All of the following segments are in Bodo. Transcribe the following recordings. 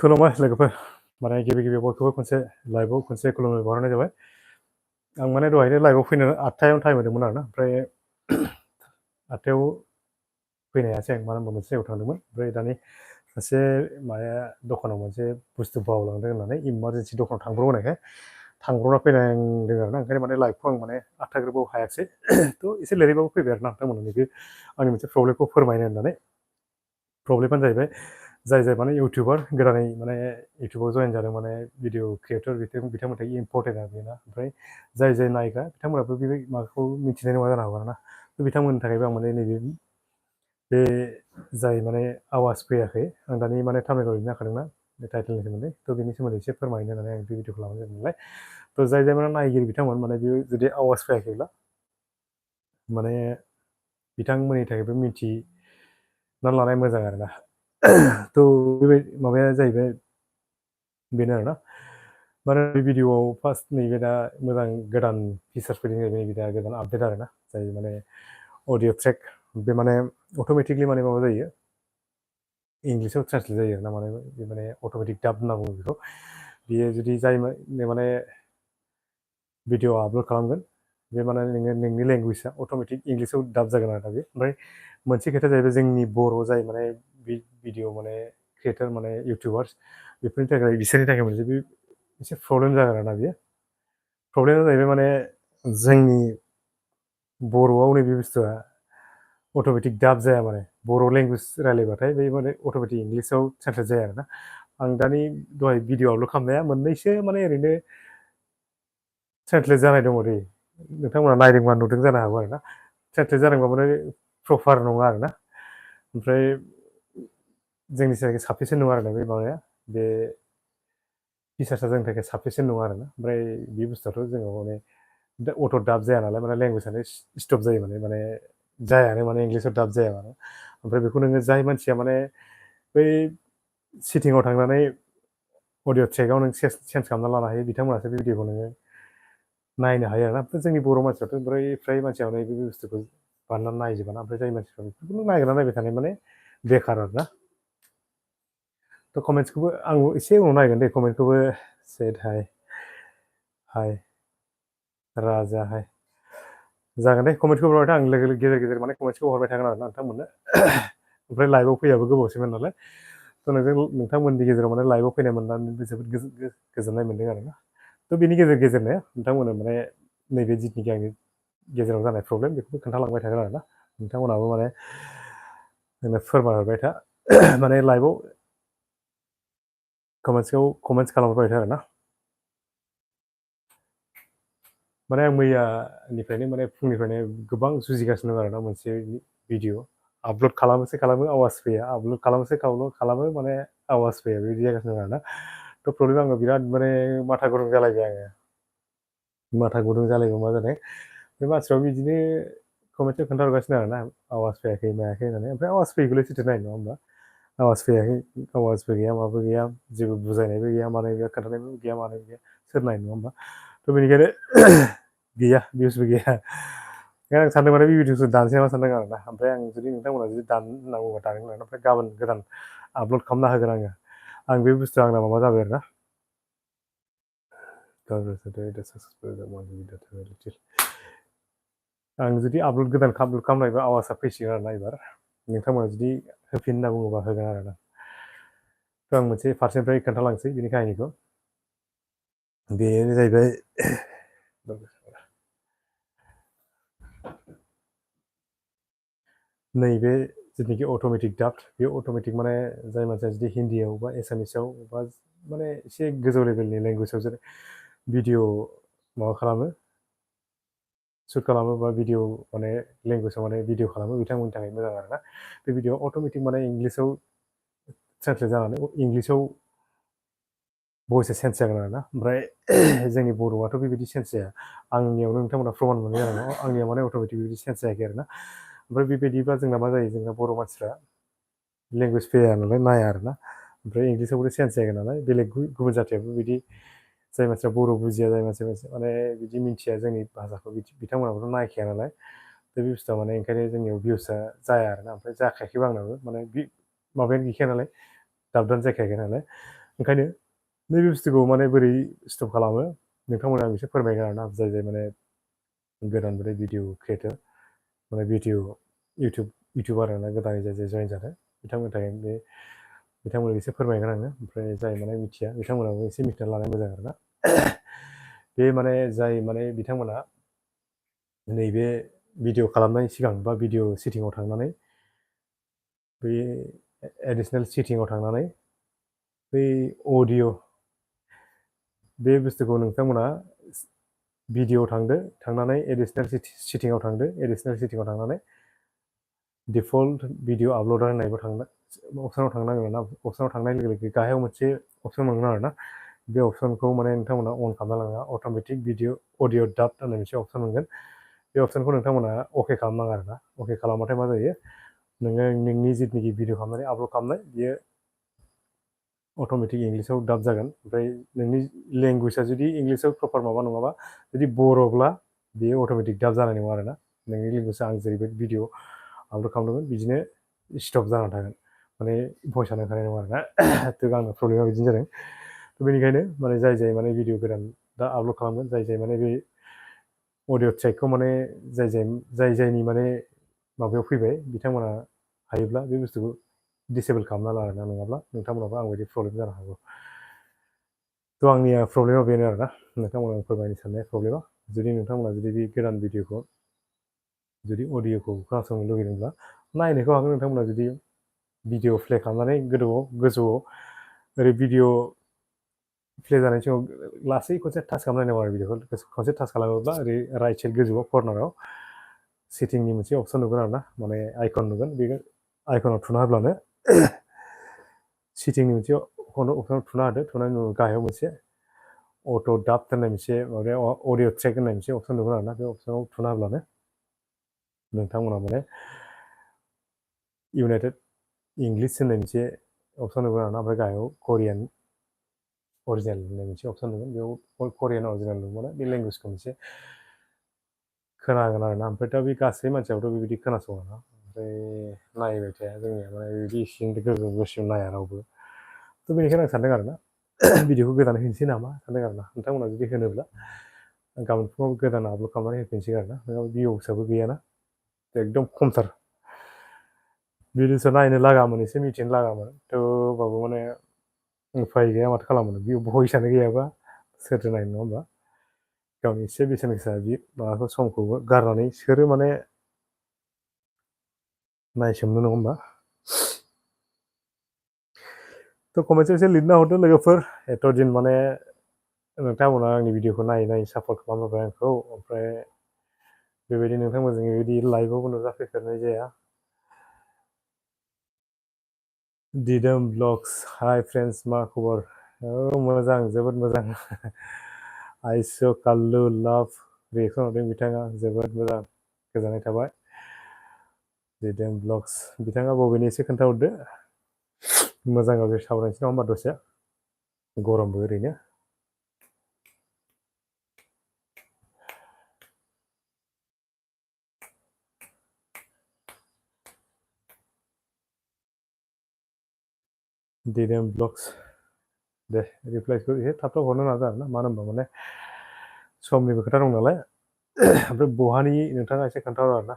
खुलुमबाय लोगोफोर माने गिबि बयखौबो खनसे लाइभआव खनसे खुलुमनाय बावहरनाय जाबाय। आं माने दहायनो लाइभआव फैनो 8टायाव टाइम होदोंमोन आरोना ओमफ्राय 8टायाव फैनो हायासै आं मानो होनबा मोनसे जायगायाव थांदोंमोन ओमफ्राय दानि सासे माबाया दखानाव मोनसे बुस्थु बावलांदों होननानै इमारजेन्सि दखानाव थांब्रबनायखाय थांब्रबना फैनांदों आरोना ओंखायनो माने लाइभखौ आं माने 8टा ग्रोबाव हायाखिसै थ' एसे लेटैबाबो फैबाय आरोना नोंथांमोननो नैबे आंनि मोनसे प्रब्लेमखौ फोरमायनो होननानै। प्रब्लेमानो जाहैबाय जाय माने इउटिउबार गोदानै माने इउटिउबाव जयेन जादों माने भिडिअ क्रिएटर बिथांमोननि थाखाय इम्परटेन्ट आरो बेना ओमफ्राय जाय नायग्रा बिथांमोनाबो बे माबाखौ मिथिनाय नङा जानो हागौ आरोना थ' बिथांमोननि थाखायबो आं माने नैबे बे जाय माने आवाज फैयाखै आं दानि माने थाम्बनेलाव लिरना होखादोंना बे टाइटेलनि सोमोन्दै थ' बेनि सोमोन्दै एसे फोरमायनो होननानै आं बे भिडिअखौ लानाय जादों नालाय थ' जाय माने नायगिरि बिथांमोन माने बेयो जुदि आवाज फैयाखैब्ला माने बिथांमोननि थाखायबो मिथिना लानाय मोजां आरोना। थ' बेबायदि माबाया जाहैबाय बेनो आरोना माने बे भिडिअआव फार्स्ट नैबे दा मोजां गोदान फिचार्स फैदों जाहैबाय नैबे दा गोदान आपडेट आरोना जाय माने अडिअ ट्रेक बे माने अट'मेटिकलि माने माबा जायो इंलिसाव ट्रान्सलेट जायो आरोना माने बे माने अट'मेटिक डाब होनना बुङो बेखौ बियो जुदि जाय माने भिडिअ आपल'ड खालामगोन बे माने नोंनि लेंगुवेजआ अट'मेटिक इंलिसाव डाब जागोन आरोना बे ओमफ्राय मोनसे खोथाया जाहैबाय जोंनि बर' जाय माने भिडिअ माने क्रिएटर माने इउटिउबार्स बेफोरनि थाखाय बिसोरनि थाखाय मोनसे बे एसे प्रब्लेम जागोन आरोना बेयो प्रब्लेमा जाहैबाय माने जोंनि बर'आव नैबे बुस्थुआ अट'मेटिक डाब जाया माने बर' लेंगुवेज रायलायबाथाय बे माने अट'मेटिक इंलिसाव ट्रान्सलेट जाया आरोना आं दानि दहाय भिडिअ आपल'ड खालामनाया मोननैसो माने ओरैनो ट्रान्सलेट जानाय दङ दै नोंथांमोना नायदोंबा नुदों जानो हागौ आरोना ट्रान्सलेट जादोंबा माने प्रपार नङा आरोना ओमफ्राय जोंनि थाखाय साफिसियेन्ट नङा आरोना बे माबाया बे फिचार्सआ जोंनि थाखाय साफिसियेन्ट नङा आरोना ओमफ्राय बे बुस्थुआथ' जोङो माने अट' डाब जाया नालाय माने लेंगुवेजआनो स्टप जायो माने जायानो माने इंलिसाव डाब जाया माने ओमफ्राय बेखौ नोङो जाय मानसिया माने बै सेटिंआव थांनानै अडिअ ट्रेकआव नों चेन्ज खालामना लानो हायो बिथांमोनासो बे भिडिअखौ नोङो नायनो हायो आरोना जोंनि बर' मानसिफ्राथ' फ्राय मानसियानो बे बुस्थुखौ बानायनानै नायजोबाना ओमफ्राय जाय मानसिफ्रा बेफोरखौनो नायगिरना नायबाय थानाय माने बेखार आरोना थ' कमेन्ट्सखौबो आं एसे उनाव नायगोन दे कमेन्टखौबो सेड हाय राजा हाय जागोन दे कमेन्टखौ हरबाय था आं लोगो गेजेर माने कमेन्टसखौ हरबाय थागोन आरोना नोंथांमोननो ओमफ्राय लाइभआव फैयाबो गोबावसैमोन नालाय थ' नोंथांमोननि गेजेराव माने लाइभआव फैनाय मोननानै जोबोद गोजोननाय मोन्दों आरोना थ' बेनि गेजेरनो नोंथांमोननो माने नैबे जिथुनिखि आंनि गेजेराव जानाय प्रब्लेम बेखौबो खोन्थालांबाय थागोन आरोना नोंथांमोनाबो माने आंनो फोरमायहरबाय था माने लाइभआव कमेन्ट्स खालामहरबाय था आरोना माने आं मैयानिफ्रायनो माने फुंनिफ्रायनो गोबां जुजिगासिनो दं आरोना मोनसे भिडिअ आपल'ड खालामो आवाज फैया आपल'ड खालामो माने आवाज फैया बेबायदि जागासिनो दं आरोना थ' प्रब्लेम आङो बिराद माने माथा गुदुं जालायबाय आङो माथा गुदुं जालायबा मा जादों बे मानसिफ्राबो बिदिनो कमेन्टआव खोन्थाहरगासिनो आरोना आवाज फैयाखै मायाखै होननानै ओमफ्राय आवाज फैयैखौलाय सोरथो नायनो नङा होमबा आवाज फैयाखै आवाजबो गैया माबो गैया जेबो बुजायनायबो गैया मानाय गैया खोन्थानायबो गैया मानायबो गैया सोर नायनो नङा होमबा थ' बेनिखायनो गैया भिउसबो गैया ओंखायनो आं सानदों माने बे भिडिअखौ दानसै नामा सानदों आरोना ओमफ्राय आं जुदि नोंथांमोना जुदि दान होनना बुङोबा दानगोन आरोना ओमफ्राय गाबोन गोदान आपल'ड खालामना होगोन आं बे बुस्थुआ आंना माबा जाबाय आरोना आं जुदि आपल'ड गोदान खालामनायबा आवाजआ फैसिगोन आरोना एबार नोंथांमोना जुदि होफिन होनना बुङोबा होगोन आरोना थ' आं मोनसे फारसेनिफ्राय खोन्थालांसै बिनि काहिनिखौ बेनो जाहैबाय नैबे जिथुनाखि अट'मेटिक डाब बे अट'मेटिक माने जाय मानसिया जुदि हिन्दीआव बा एसामिसाव बा माने एसे गोजौ लेभेलनि लेंगुवेजाव जेरै भिडिअ माबा खालामो शुट खालामो बा भिडिअ माने लेंगुवेजाव माने भिडिअ खालामो बिथांमोननि थाखाय मोजां आरोना बे भिडिअ अट'मेटिक माने इंलिसाव ट्रान्सलेट जानानै इंलिसाव भइसआ चेन्ज जागोन आरोना ओमफ्राय जोंनि बर'आथ' बेबायदि चेन्ज जाया आंनियावनो नोंथांमोना प्रमान मोनबाय जानांगौ आंनिया माने अट'मेटिक बेबायदि चेन्ज जायाखै आरोना ओमफ्राय बेबायदिबा जोंना मा जायो जोंना बर' मानसिफ्रा लेंगुवेज फैया नालाय नाया आरोना ओमफ्राय इंलिसावबो चेन्ज जागोन नालाय बेलेग गुबुन जाथियाबो बिदि जाय मानसिया बर' बुजिया जाय मानसिया माने बिदि मिन्थिया जोंनि भाषाखौ बिथांमोनाबोथ' नायखाया नालाय बे बुस्थुआ माने ओंखायनो जोंनियाव भिउसआ जाया आरोना ओमफ्राय जाखायाखैबो आंनाबो माने माबायानो गैखाया नालाय दाब जाखायाखै नालाय ओंखायनो नैबे बुस्थुखौ माने बोरै स्टप खालामो नोंथांमोना आं एसे फोरमायगोन आरोना जाय जाय माने गोदान माने भिडिअ क्रियेटर माने भिडिअ इउटिउबार आरोना गोदानै जाय जाय जयेन जादों बिथांमोननि थाखाय बे बिथांमोननो एसे फोरमायगोन आङो ओमफ्राय जाय माने मिथिया बिथांमोनाबो एसे मिथिना लानाया मोजां आरोना बे माने जाय माने बिथांमोना नैबे भिडिअ खालामनायनि सिगां बा भिडिअ सेटिंआव थांनानै बै एडिसनेल सेटिंआव थांनानै बै अडिअ बे बुस्थुखौ नोंथांमोना भिडिअ थांदो थांनानै एडिसनेल सेटिंआव थांदो एडिसनेल सेटिंआव थांनानै डिफल्ट भिडिअ आपल'ड होननायबो अपसनाव थांनांगोन ना अपसनाव थांनाय लोगो लोगो गाहायाव मोनसे अपसन मोनगोन आरोना बे अपसनखौ माने नोंथांमोना अन खालामना लाङा अट'मेटिक भिडिअ अडिअ डाब होननाय मोनसे अपसन मोनगोन बे अपसनखौ नोंथांमोना अके खालामनाङा आरोना अके खालामबाथाय मा जायो नोङो नोंनि जिथुनाखि भिडिअ खालामनानै आपल'ड खालामनाय बियो अट'मेटिक इंलिसाव डाब जागोन ओमफ्राय नोंनि लेंगुवेजआ जुदि इंलिसाव प्रपार माबा नङाबा जुदि बर'ब्ला बेयो अट'मेटिक डाब जानाय नङा आरोना नोंनि लेंगुवेजआ आं जेरैबायदि भिडिअ आपल'ड खालामदोंमोन बिदिनो स्टप जानानै थागोन माने भइसआनो ओंखारनाय नङा आरोना थ' आंना प्रब्लेमा बिदिनो जादों थ' बेनिखायनो माने जाय जाय माने भिडिअ गोदान दा आपल'ड खालामगोन जाय जाय माने बे अडिअ ट्रेकखौ माने जाय जायनि माने माबायाव फैबाय बिथांमोना हायोब्ला बे बुस्थुखौ डिसेबोल खालामना ला आरोना नङाब्ला नोंथांमोनाबो आं बायदि प्रब्लेम जानो हागौ थ' आंनिया प्रब्लेमा बेनो आरोना नोंथांमोना फोरमायनो साननाय प्रब्लेमा जुदि नोंथांमोना जुदि बे गोदान भिडिअखौ जुदि अडिअखौ खोनासंनो लुगैदोंब्ला नायनायखौ हागोन नोंथांमोना जुदि भिडिअ प्ले खालामनानै गोजौआव ओरै भिडिअ प्ले जानायनि सिगाङाव लासै खनसे टाच खालामनांगौ आरो भिडिअखौ खनसे टाच खालामोब्ला ओरै राइट साइड गोजौआव कर्नाराव सेटिंनि मोनसे अपसन नुगोन आरोना माने आइकन नुगोन बे आइकनाव थुना होब्लानो सेटिंनि मोनसे अपसनाव थुना होदो थुनायनि उनाव गाहायाव मोनसे अट' डाब होननाय मोनसे माबायाव अडिअ ट्रेक होननाय मोनसे अपसन नुगोन आरोना बे अपसनाव थुना होब्लानो नोंथांमोना माने इउनाइटेड इंलिस होननाय मोनसे अपसन नुगोन आरोना ओमफ्राय गाहायाव करियान अरिजिनेल होननाय मोनसे अपसन नुगोन बेयाव करियान अरिजिनेल नुबानो बे लेंगुवेजखौ मोनसे खोनागोन आरोना ओमफ्राय दा बे गासै मानसियाबोथ' बेबायदि खोनासङा ओमफ्राय नायबाय थाया जोंनिया माने बिदि इसिं गोसो नाया रावबो थ' बेनिखायनो आं सानदों आरोना भिडिअखौ गोदानै होनोसै नामा सानदों आरोना नोंथांमोना जुदि होनोब्ला गाबोन फुङाव गोदान आपल'ड खालामनानै होफिनसै आरोना नोंनाव भिउसआबो गैयाना एकदम खमथार भिडिअसआ नायनो लागामोन एसे मिथिनो लागामोन थेवबाबो माने उफाय गैया माथो खालामनो बे भइसआनो गैयाबा सोरथो नायनो नङा होमबा गावनि एसे बेसेन गोसा माबाखौ समखौ गारनानै सोरो माने नायसोमनो नङा होमबा थ' कमेन्टआव एसे लिरना हरदो लोगोफोर एथ' दिन माने नोंथांमोना आंनि भिडिअखौ नायै सापर्ट खालामबाय आंखौ ओमफ्राय बेबायदि नोंथांमोनजों बेबायदि लाइभआवबो नुजाफैफेरनाय जाया दिदोम ब्लग्स हाय फ्रेन्ड्स मा खबर औ मोजां जोबोद मोजां आइस' काल्लु लाभ बेखौ नुदों बिथाङा जोबोद मोजां गोजोननाय थाबाय दिदोम ब्लग्स बिथाङा बबेनि एसे खोन्थाहरदो मोजां गाज्रि सावरायनोसै नङा होमबा दसे गरमबो ओरैनो दिदोम ब्लग्स दे रिप्लाइखौ एसे थाब थाब हरनो नाजा आरोना मानो होनबा माने समनिबो खोथा दं नालाय ओमफ्राय बहानि नोंथाङा एसे खोन्थाहर आरोना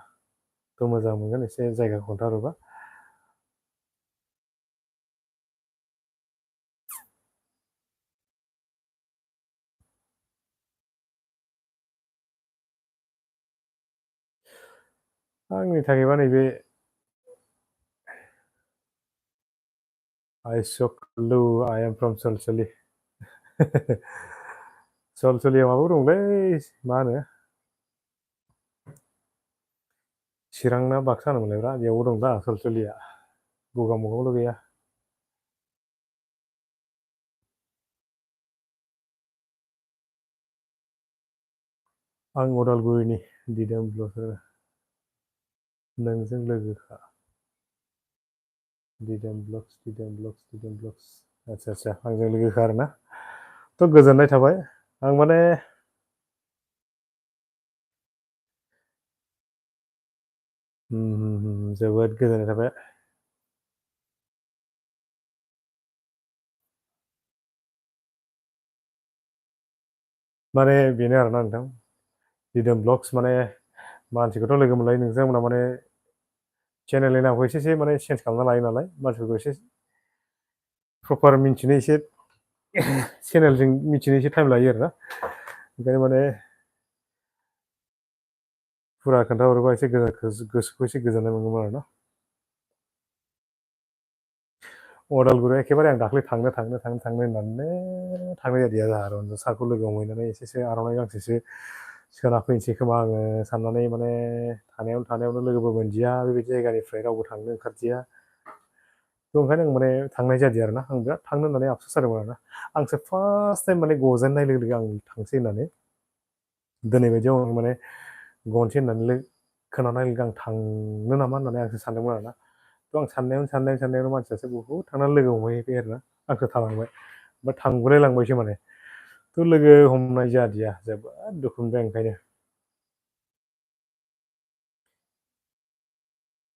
थ' मोजां मोनगोन एसे जायगाखौ खोन्थाहरोबा आंनि थाखायबा नैबे आइस'काल्लु आइ एम फ्रम सलसलि सलसलियाव माबाबो दंलै मा होनो चिरांना बाक्सा होनोमोनलायब्रा बेयावबो दं दा सलसलिया गगामुगावल' गैया आं अदालगुरिनि दिदोम ब्लगार नोंजों लोगोखा दिदोम ब्लग्स आচ্ছা आंजों लोगोखा आरोना थ' गोजोननाय थाबाय आं माने जोबोद गोजोननाय थाबाय माने बेनो आरोना नोंथां दिदोम ब्लग्स माने मानसिखौथ' लोगो मोनलायो नोंथांमोना माने चेनेलनि नामखौ एसे माने चेन्ज खालामना लायो नालाय मानसिफोरखौ एसे प्रपार मिन्थिनो एसे चेनेलजों मिथिनो एसे टाइम लायो आरोना ओंखायनो माने फुरा खोन्थाहरोबा एसे गोसोखौ एसे गोजोननाय मोनगौमोन आरोना अदालगुरियाव एखेबारे आं दाख्लै थांनो होननानै थांनाय जादिया जोंहा रन्जन सारखौ लोगो हमहैनानै एसेसो आर'नाइ गांसेसो सोना फैनोसै खोमा आङो साननानै माने थानायावनो लोगोबो मोनदिया बेबायदि जायगानिफ्राय रावबो थांनो ओंखारदिया थ' ओंखायनो आं माने थांनाय जादिया आरोना आं बिराद थांनो होननानै आफसुस जादोंमोन आरोना आंसो फार्स्ट टाइम माने गजेननाय लोगो लोगो आं थांसै होननानै दिनै बायदियाव आं माने गनोसै होननानै खोनानाय लोगो आं थांनो नामा होननानै आंसो सानदोंमोन आरोना थ' आं साननायावनो मानसियासो बहुद थांनानै लोगो हमहैबाय आरोना आंसो थालांबाय ओमफ्राय थांगुलाय लांबायसो माने थ' लोगो हमनाय जादिया जोबोद दुखु मोनबाय ओंखायनो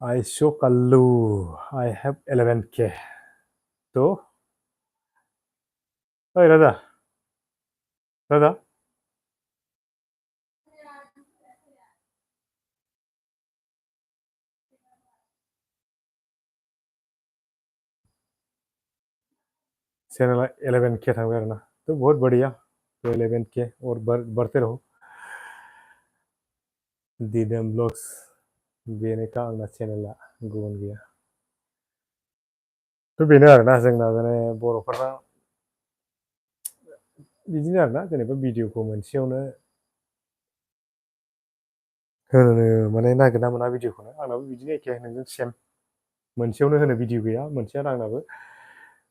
I so kalamw I have 11K थ' ओइ राजा चैनल 11K थांबाय आरोना तो बहुत बढ़िया तो 11K और बढ़ते रहो दिदोम ब्लग्स बेनोखा आंना चेनेला गुबुन गैया थ' बेनो आरोना जोंना माने बर'फोरा बिदिनो आरोना जेनेबा भिडिअखौ मोनसेयावनो होनो माने नागिरना मोना भिडिअखौनो आंनाबो बिदिनो एखे नोंजों सेम मोनसेयावनो होनो भिडिअ गैया मोनसेयानो आंनाबो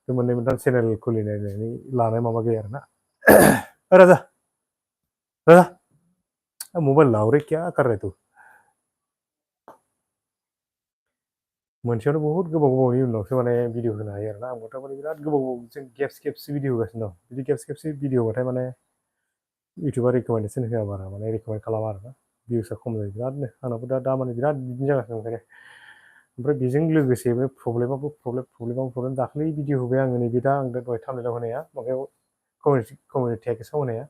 मोननै मोनथाम चेनेल खुलिनायनानै लानाय माबा गैया आरोना राजा राजा मोबाइल लाओ रे क्या कर रहे तू मोनसेयावनो बहुत गोबावनि उनावसो माने भिडिअ होनो हायो आरोना आंबोथ' माने बिराद गोबावजों गेप्स भिडिअ होगासिनो दं बिदि गेप्स भिडिअ बाथाय माने इउटुबा रिकमेन्डेसन होआ बारा माने रिकमेन्ड खालामा आरोना भिउसआ खम जायो बिरादनो आंनाबो दा माने बिराद बिदिनो जागासिनो ओंखायनो ओमफ्राय बेजों लोगोसे बे प्रब्लेम दाख्लै भिडिअ होबाय आङो नैबे दा आं दहाय थाम्बनेइलाव होनाया माबायाव कमिउनिटि टेक्सआव होनाया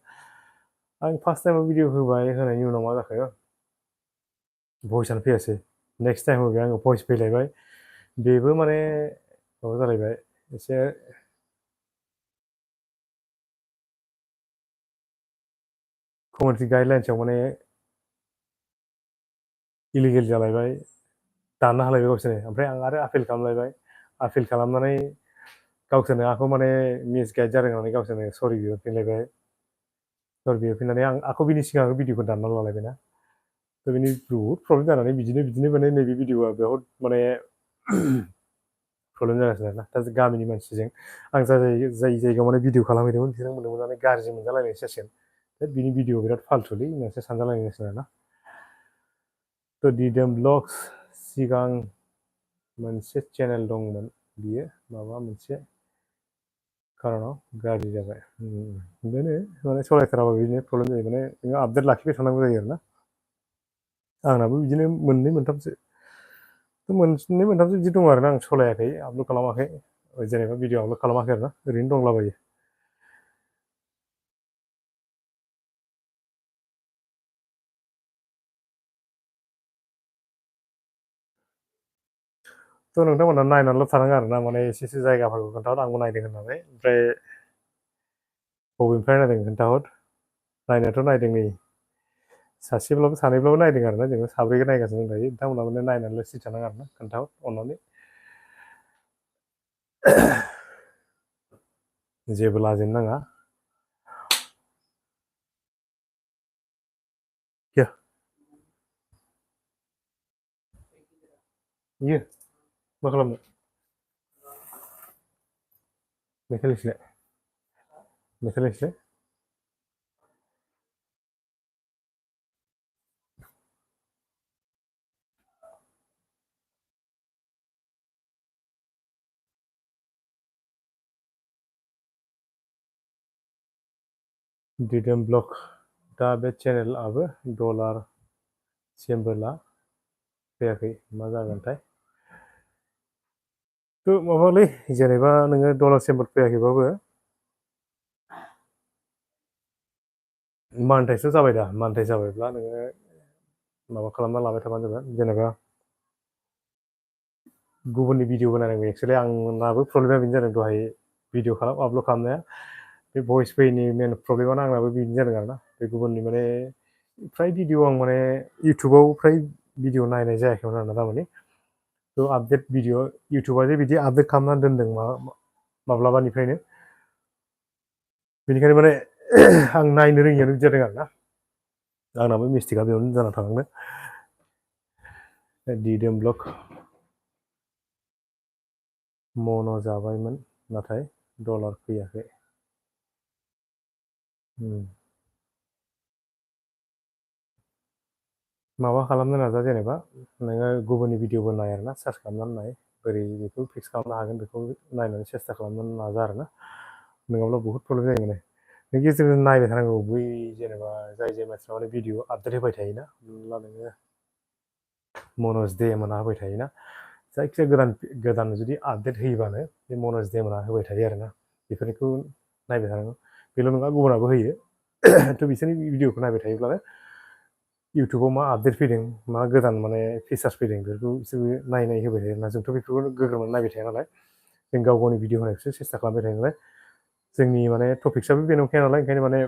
आं फार्स्ट टाइमाव भिडिअ होनायनि उनाव मा जाखो भइसआनो फैयासै नेक्स्ट टाइम होबाय आङो भइस फैलायबाय बेबो माने माबा जालायबाय एसे कमिउनिटि गाइडलाइन्सआव माने इलिगेल जालायबाय दानना होलायबाय गावसोरनो ओमफ्राय आं आरो आपिल खालामलायबाय आपिल खालामनानै गावसोरनो आंखौ माने मिसगाइड जादों होननानै गावसोरनो सरि बिहरफिनलायबाय सरि बिहरफिननानै आंखौ बिनि सिगां भिडिअखौ दानना लालायबायना थ' बिनि बहुद प्रब्लेम जानानै बिदिनो माने नैबे भिडिअआ बहुद माने प्रब्लेम जागासिनो आरोना दा गामिनि मानसिजों आं जाय जायगायाव माने भिडिअ खालामहैदोंमोन बिसोर मोननानै गाज्रि मोनजालायनायसो जासिगोन दा बिनि भिडिअ बिराद फाल्थुलै होननासो सानजालायनांसिगोन आरोना थ' दिदोम ब्लग्स सिगां मोनसे चेनेल दंमोन बियो माबा मोनसे खारनाव गाज्रि जाबाय बेनो माने सालायथाराबा बिदिनो प्रब्लेम जायो माने नोङो आपडेट लाखिबाय थानांगौ जायो आरोना आंनाबो बिदिनो मोननै मोनथामसो बिदि दं आरोना आं सलायाखै आपलड खालामाखै जेनेबा भिडिअ आपलड खालामाखै आरोना ओरैनो दंलाबायो थ' नोंथांमोना नायनानैल' थानाङा आरोना माने एसेसो जायगाफोरखौ खोन्थाहर आंबो नायदों होननानै ओमफ्राय बबेनिफ्राय नायदों खोन्थाहर नायनायाथ' नायदों नै सासेब्लाबो सानैब्लाबो नायदों आरोना जोङो साब्रै नायगासिनो दं दायो नोंथांमोना माने नायनानैल' सिरि थानाङा आरोना खोन्थाहर अननानै जेबो लाजिनो नाङा इयो मा खालामनो लेखा लेखिलाय दिदोम ब्लग दा बे चेनेलाबो डलार सिम्बोला फैयाखै मा जागोनथाय थ' माबालै जेनेबा नोङो डलार सिम्बोल फैयाखैबाबो मानिटाइसथ' जाबाय दा मानिटाइस जाबायब्ला नोङो माबा खालामना लाबाय थाबानो जाबाय जेनेबा गुबुननि भिडिअबो नायनांगौ एक्सुवेलि आंनाबो प्रब्लेमा बेनो जादों दहाय भिडिअ आपल'ड खालामनाया बे भइस फैयैनि मेन प्रब्लेमानो आंनाबो बिदिनो जादों आरोना बे गुबुननि माने फ्राय भिडिअ आं माने इउटुबाव फ्राय भिडिअ नायनाय जायाखैमोन आरोना दामानि थ' आपडेट भिडिअ इउटुबा जे बिदि आपडेट खालामना दोनदों माब्लाबानिफ्रायनो बेनिखायनो माने आं नायनो रोङियानो बिदि जादों आरोना आंनाबो मिस्टेकआ बेयावनो जाना थालांदों दिदोम ब्लग मन' जाबायमोन नाथाय डलार फैयाखै माबा खालामनो नाजा जेनेबा नोङो गुबुननि भिडिअबो नाय आरोना सार्च खालामनानै नाय बोरै बेखौ फिक्स खालामनो हागोन बेखौ नायनानै सेस्था खालामनो नाजा आरोना नङाब्ला बहुद प्रब्लेम जायो माने नों गेजेरजों नायबाय थानांगौ बै जेनेबा जाय मानसिफ्रा माने भिडिअ आपडेट होबाय थायोना होमब्ला नोङो मनज दे मोनहा होबाय थायोना जायखिजाया गोदान जुदि आपडेट होयोबानो बे मनज दे मोनहा होबाय थायो आरोना बेफोरनिखौ नायबाय थानांगौ बेल' नङा गुबुनाबो होयो थ' बिसोरनि भिडिअखौ नायबाय थायोब्लानो इउटुबाव मा आपडेट फैदों मा गोदान माने फिचार्स फैदों बेफोरखौ बिसोरबो नाय होबाय थायो आरोना जोंथ' बेफोरखौ गोग्रोमनानै नायबाय थाया नालाय जों गाव गावनि भिडिअ होनायखौसो सेस्था खालामबाय थायो नालाय जोंनि माने टपिक्सआबो बे नंखाया नालाय ओंखायनो माने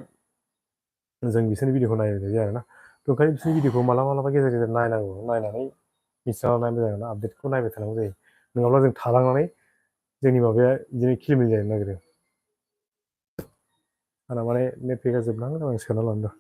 जों बिसोरनि भिडिअखौ नायनाय जायो आरोना थ' ओंखायनो बिसोरनि भिडिअखौ मालाबा गेजेर गेजेर नायनांगौ नायनानै मिथिना लानाया मोजां आरोना आपडेटखौ नायबाय थानांगौ जायो नङाब्ला जों थालांनानै जोंनि माबाया बिदिनो खिलिमिलि जानो नागिरो आंना माने नेट पेकआ जोबलांगोन आं सोना लानो